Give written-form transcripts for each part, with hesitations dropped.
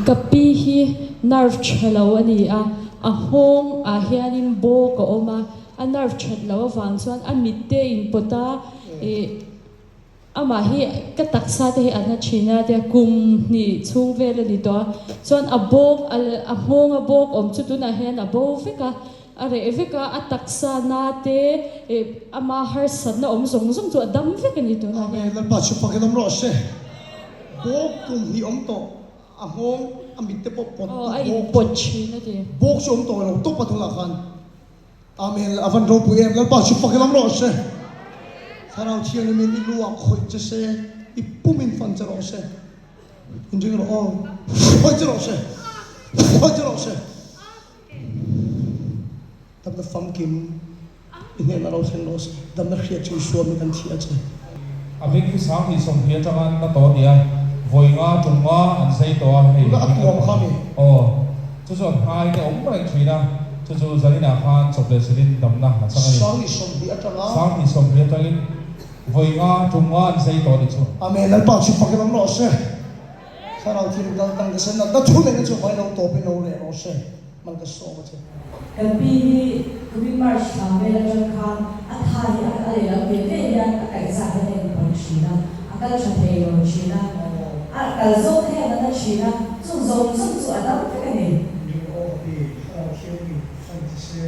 Ka pi hi nerve tha lo a ni a, a nghawng ah hianin bawk a awm a, a nerve that loh avang chuan a mit te in pawt a, ih amah hi ka taksa te hi a na thin a tia kum hnih chhung vel a ni tawh a, chuan a bawk a nghawng a bawk awm chu tunah hian a bo vek a. A reh vek a, a taksa na te, ama harsatna awm zawng zawng chu a dam vek a ni tunah hian. Amen, Lalpa chu fakin awm rawh se. Bawk kum hnih awm tawh, a nghawng, a mit te pawh pawt Aw, a in pawt thin a ti. Bawk chu awm tawh lo tawp a tunah khan. Amen, a van ropui em, Lalpa chu fakin awm rawh se. Thlarau Thianghlimin i lu ah khawih che se, i pum in fan che rawh se. Inring rawh aw, khawih che rawh se, khawih che rawh se. Damna famkim i hnenah lo thleng rawh se. Damna hriat chu i suamin kan thi a che. A beng hi 20 20 atanga an na tawh a nia, vawi nga tum nga an zai tawh a hei. Tuna a tuam kha mi? Aw, chu chu an hngai te awm reng thin a, chu chu zaninah khan chawp leh silin damna a chang a ni. 20 20 atanga. 20 20 atangin vawi nga tum nga an zai tawh a ni chu. Amen, Lalpa chu fakin awm rawh se. Thlarau thil kal tang te sen natna thu neihna chu vai lo tawpin lo reh rawh se, mal ka sawm a che. Kan pi hi kumin March thla vel atang khan a tha hi a a lehlam ve ve hian a kaihzah hian a inpawt thin a, a kal tha thei lo thin a, a kal zawk te hian a na thin a, chung zawng zawng chu a dam vek a ni. Ring aw ka pi, thlarau thianghlim fan che se.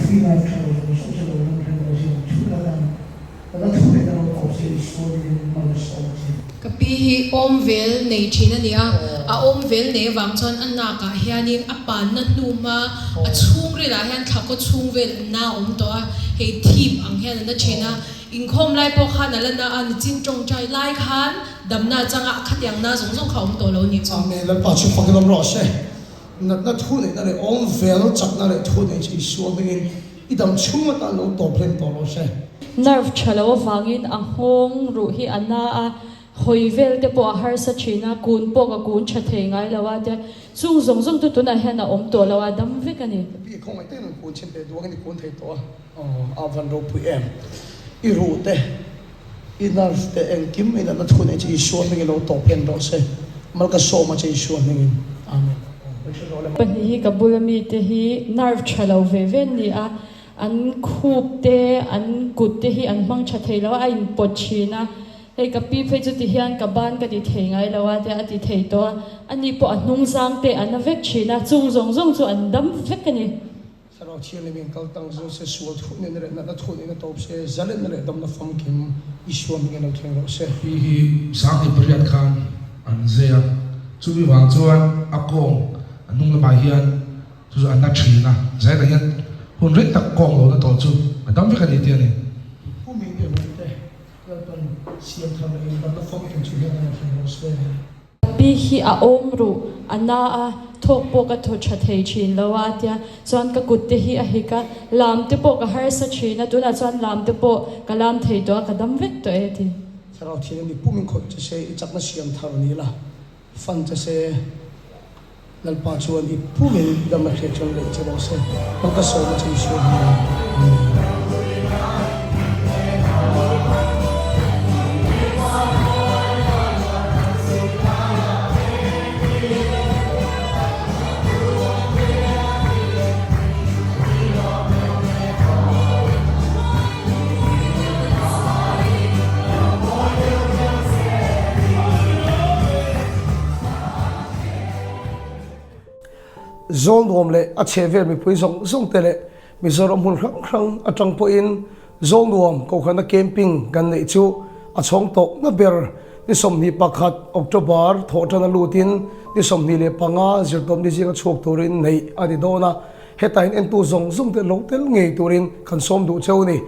Free life tha lo zawng zawng che lo lam reng lo zia thu la tan ka la thu leh na lo tawp se i sual in mal a sawm a che. Ka pi hi awm vel nei thin a ni a, a awm vel nei avang chuan a nak ah hianin a panna hnu hma a chhungril ah hian thlakaw chhung vel an na awm tawh a, hei thip ang hian a na thin a, inkhawm lai pawh khan a la na a, nichin tawngtai lai khan damna atanga khatiang na zawng zawng kha a awm tawh lo a nih chu. Amen Lalpa chu fakin awm rawh se. Natna thu neihna leh awm vel chakna leh thu neih chu Isua hmingin i dam chhung atan lo tawp hlen tawh rawh se. Nerve tha lo avangin a nghawng ruh hi a na a, hawi vel te pawh a harsa thin a, kun pawh ka kun tha thei ngai lo a tia chung zawng zawng chu tunah hian a awm tawh lo a, dam vek a ni. Pi khawngaih takin an kun chhin teh duangin i kun thei tawh a, aw a van ropui em. I ruh te, i nerve te engkim i natna thu neih chu Isua hmingin lo tawp hlen rawh se. Mal ka sawm a che Isua hmingin. Amen. Pahnih hi ka bula mite hi nerve tha lo ve ve an ni a, an khup te, an kut te hi an hmang tha thei lo a, a inpawt thin a. Hei ka pi phei chu ti hian ka ban ka ti thei ngai lo a tia a ti thei tawh a, ani pawh a hnungzang te a na vek thin a, chung zawng zawng chu an dam vek a ni. Thlarau Thianghlim in kal tang zul se, sual thuh nena leh natna thuh nena tawp se, zalenna leh damna famkim Isua hming in lo thleng rawh se. Pi hi 28 khan an zai a, chumi vang chuan a kawng a hnung lamah hian chu chu a na thin a, zainah hian hun rei tak kawng lo na tawh chu a dam vek a ni tih a ni. Pu Ming leh Mawite Lalpan siam thar leh in damna famkim chu hian a lo thleng rawh se. Pi hi a awm ruh, a na a, thawk pawh ka thaw tha thei thin lo a, a tia. Chuan ka kut te hi a hik a, lam te pawh ka harsa thin a, tunah chuan lam te pawh ka lam thei tawh a, ka dam vek tawh e, a ti. Thlarau thian in i pum in khawih che se, i chakna siam thar ni la, fan che se, Lalpa chuan i pum in damna hriat chuan leh che rawh se, hmang ka sawm a che Isua hmingin. Amen. Zawlnuam leh a chhehvel mipui zawng zawng te leh Mizoram hmun hrang hrang atang pawhin Zawlnuam Kohhrana camping kan neih chu a chhawng tawhna ber ni 21 October thawhtan a lutin ni 25 zirtawpni zinga chhuak turin neih a ni dawn a, heta in entu zawng zawng te lo tel ngei turin kan sawm duh cheu a ni.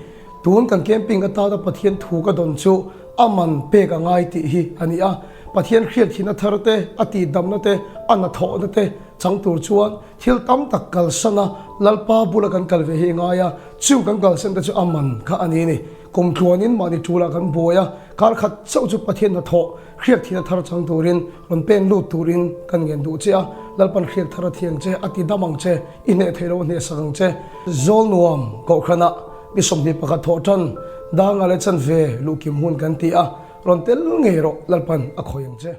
Tun kan camping atana Pathian thu ka dawn chu a man pek a ngai tih hi a ni a. Pathian hriatthihna thar te, a tihdamna te, a hnathawhna te chang tur chuan thil tam tak kalsan a, Lalpa bula kan kal ve hi i ngai a, chung kan kalsan te chu a man kha a ni a ni. Kum tluanin mahni tul ah kan buai a, kar khat chauh chu Pathian hnathawh hriatthihna thar chang turin rawn peng lut turin kan ngen duh che a, Lalpan hriat thar a thiang che, a tidam ang che, i hneh theih loh a hnehsak ang che. Zawlnuam Kohhranah mi 21 thawh tan danga leh chanve luhkim hun kan ti a, Rawn tel ngei rawh Lalpan a khawi ang che.